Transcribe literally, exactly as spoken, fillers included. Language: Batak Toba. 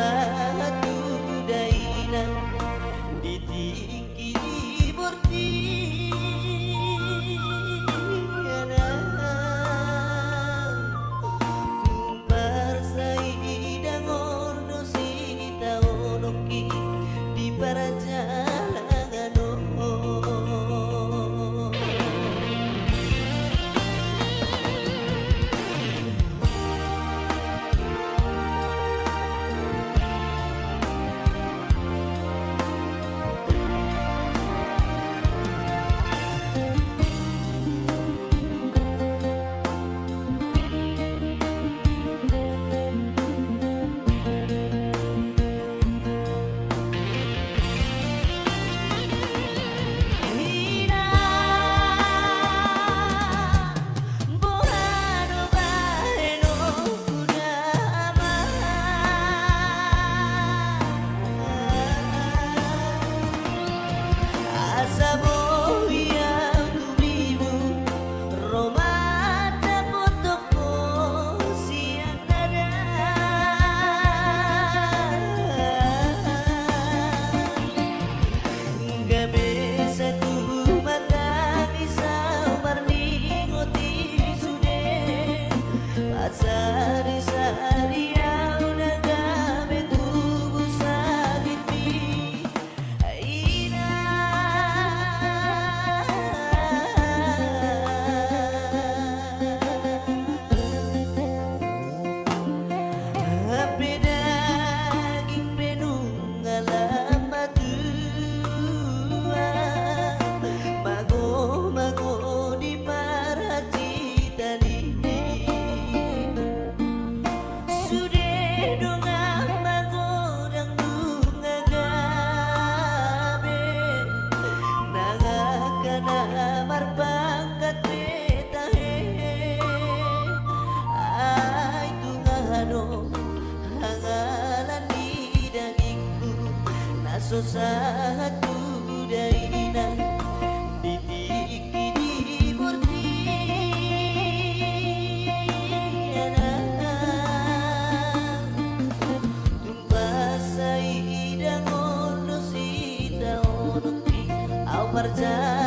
Sahat tu dainang di tingki di bortian. Tung parsaidangon do sitaononki di parjalangan on. Inang, boha do bahenonku damang. Asa boi ahu tu bibul, ro mandapothon ho sian na dang. Gabe sai tu matami saumur ni hoti sude. Pasari-sari ahu na gabe tubu sakitmi. Inang, hape daging pe nunga lam matua. Mago-mago di parhatian i. Sude dongan magodang nunga gabe, nang angka na marpangkat pe tahe. Ai tung aha do hangalan ni dagingku na so sahat tu dainang di tingki di bortian. Tung parsaidangon do sitaononki, ahu parjala